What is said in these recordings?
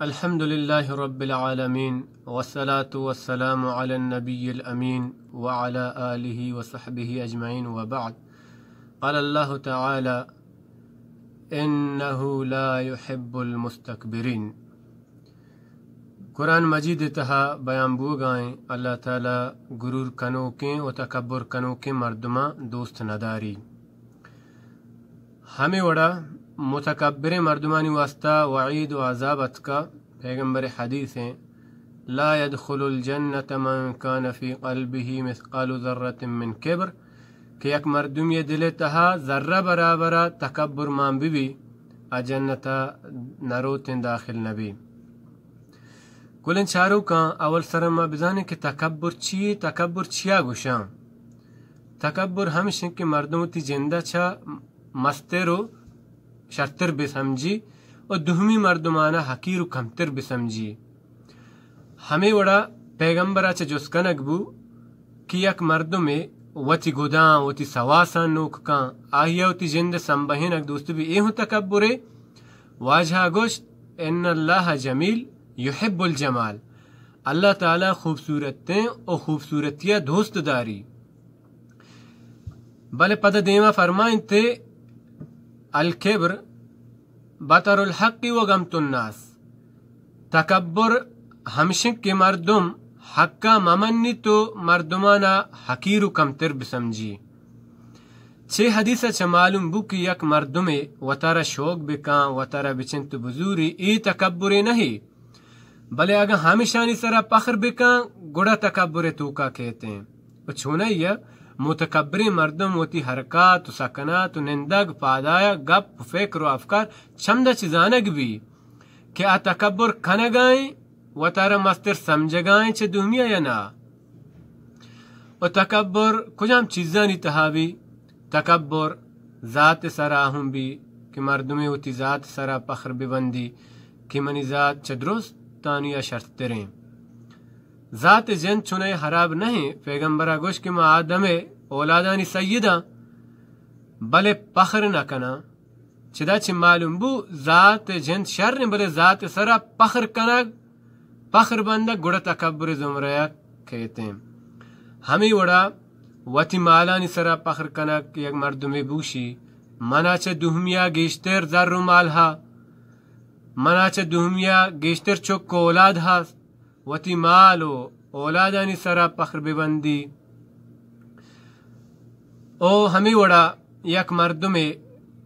الحمد لله رب العالمين، والصلاة والسلام على النبي الأمين وعلى آله وصحبه أجمعين، وبعد. قال الله تعالى: إنه لا يحب المستكبرين. قرآن مجید ءِ تہا بیان بوگائیں، اللہ تعالی غرور کنوکیں و تکبر کنوکیں مردماں دوست نداری۔ ہمے وڑا متکبریں مردمانی واسطہ وعید و عذاب اتکا۔ پیغمبر حدیث ہیں: لا يدخل الجنة من كان في قلبه مثقال ذرة من كبر، کہ یک مردمی دل تہا ذرہ برابر تکبر مان بی بی، آ جنت نروتیں، داخل نبی۔ گلیں چاروکاں، اول سر ما بزانیں کہ تکبر چی، تکبر چیا گوشاں؟ تکبر ہمش انت کہ مردم وتی جندا چہ مستر و شرتر بسمجی و دومی مردمانا حقیر و کمتر بسمجی۔ ہمے وڑا پیغمبرا چہ جست کنگ بو کہ یک مردمے وتی گداں، وتی سواساں نوک کن، آہیا وتی جند سمبہینگ دوست بی، اے ہوں تکبرے؟ واجہا گوشت: ان اللہ جمیل یحب الجمال، اللہ تعالی خوبصورتیں و خوبصورتیا دوست داری۔ بلے پدا دیما فرمائنتے: الکبر بطر الحق و غمط الناس۔ تکبر ہمشن کہ مردم حقا ممنی تو مردمانا حقیر و کمتر بسمجی۔ چے حدیثا چہ معلوم بو کہ یک مردمے وتارا شوق بکاں، وتارا بچنت و بزوری، اے تکبرے نہیں۔ بلے اگاں ہمشانی سرا پخر بکاں، گڑا تکبر توکا کیتیں۔ و چونایا متکبریں مردم وتی حرکات و سکنات و نندگ پادایا گپ و فکر و افکار چمدا چہ زانگ بی کہ آ تکبر کنگائیں، وتارا مستر سمجھگائیں چہ دومیا یا نا۔ و تکبر کجام چیزانی تہا بی؟ تکبر ذات سرا ہم بی کہ مردمے وتی ذات سرا پخر ببندی کہ منی ذات چہ درستانی شرتریں۔ ذات جند چونئے حراب نہیں، پیغمبرا گوش کہ ما آدم اولادانی سیداں، بلے پخر نہ کناں۔ چدا چہ معلوم بو ذات جند شریں، بلے ذات سرا پخر کنگ، پخر بندگ گڑا تکبر زمرہ کیتیں۔ ہمے وڑا وتی مالانی سرا پخر کنگ کہ یک مردمے بوشی، منا چہ دومیا گیشتر زر و مال ہا، منا چہ دومیا گیشتر چک و اولاد ہست، وتی مال و اولادانی سرا پخر ببندی۔ او ہمے وڑا یک مردمے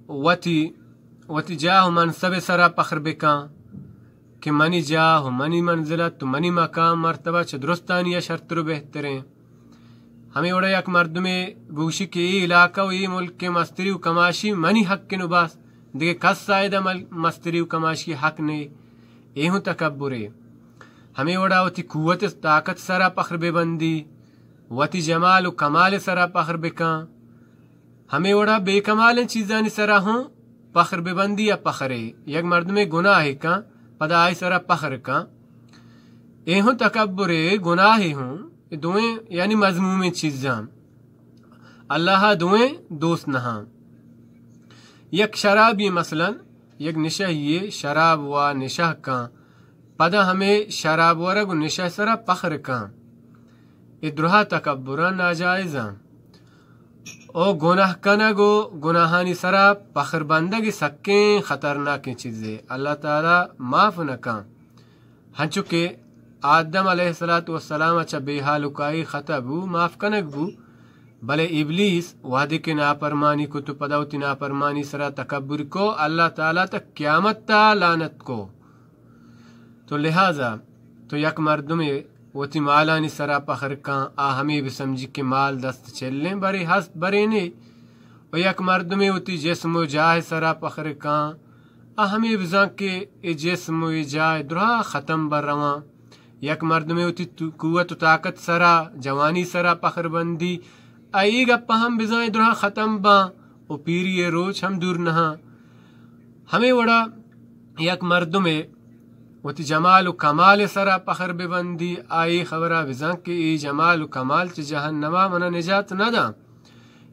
وتی، وتی جاہ و منصب سرا پخر بکاں کہ منی جاہ و منی منزلت و منی مقام مرتبہ چہ درستانی شرتر و بہتریں۔ ہمے وڑا یک مردمے بوشی کہ اے علاقہ و اے ملک مستری و کماشی منی حق و بس، دگہ کس آئیدا مل-، مستری و کماشی حق نے، اے ہوں تکبرے۔ ہمے وڑا وتی قوت طاقت سرا پخر ببندی، وتی جمال و کمال سرا پخر بکاں۔ ہمے وڑا بے کمالیں چیزانی سرا ہوں پخر ببندی یا پخرے۔ یک مردمے گناہے کن، پدا آئی سرا پخر کن۔ اے ہوں تکبرے، گناہے ہوں، اے دوئیں یعنی مذمومیں چیزاں۔ اللہ دوئیں دوست نہاں۔ یک شرابی مثلاً، یک نشہی شراب وا نشہ کن، پدا ہمے شراب ورگ و نشہ سرا پخر کن۔ اے درہا تکبراں ناجائزاں۔ او گناہ کنگ و گناہانی سرا پخر بندگ سکیں خطرناکیں چیزے۔ اللہ تعالی معاف نہ کن۔ ہنچو کہ آدم علیہ الصلوۃ والسلام چہ بے حال و کائی خطا بو، معاف کنگ بو، بلے ابلیس وہدے کہ نافرمانی کت و پدا وتی نافرمانی سرا تکبر کو، اللہ تعالی تا قیامت تا لعنت کو۔ تو لہذا تو یک مردمے وتی مالانی سرا پخر کن، آ ہمے بسمجی کہ مال دست چلیں، برے ہست برے نے۔ و یک مردمے وتی جسم و جاہ سرا پخر کن، آ ہمے بزان کہ اے جسم و اے جاہ درہا ختم بہ رواں۔ یک مردمے وتی تو-، قوت و طاقت سرا، جوانی سرا پخر بندی، آ اے گپا ہم بزان درہا ختم باں و پیری اے روچ ہم دور نہاں۔ ہمے وڑا یک مردمے وتی جمال و کمال سرا پخر ببندی، آ اے خبرا بزان کہ اے جمال و کمال چہ جہنما منا نجات نداں۔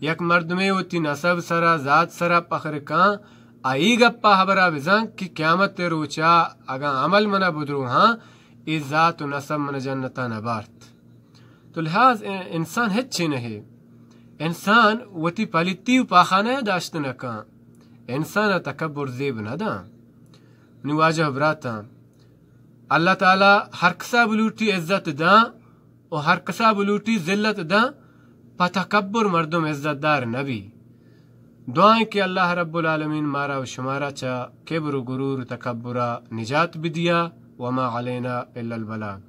یک مردمے وتی نسب سرا، ذات سرا پخر کن، آ ای گپا ہبرا بزان کہ قیامت روچا اگاں عمل منا بدروہاں، ای ذات و نسب منا جنتا نبارت۔ تو لحاظ انسان ہچی نہ ہے۔ انسان وتی پلیتی و پاخانہ داشت نہ کن۔ انسان تکبر زیب نہ داں۔ نی واجہ براتاں، اللہ تعالی ہر کسا بلوٹی عزت داں و ہر کسا بلوٹی ذلت داں۔ پہ تکبر مردم عزت دار نبی۔ دعائیں کہ اللہ رب العالمین مارا و شمارا چہ کبر و غرور و تکبرا نجات بدیا۔ وما علینا الا البلاغ۔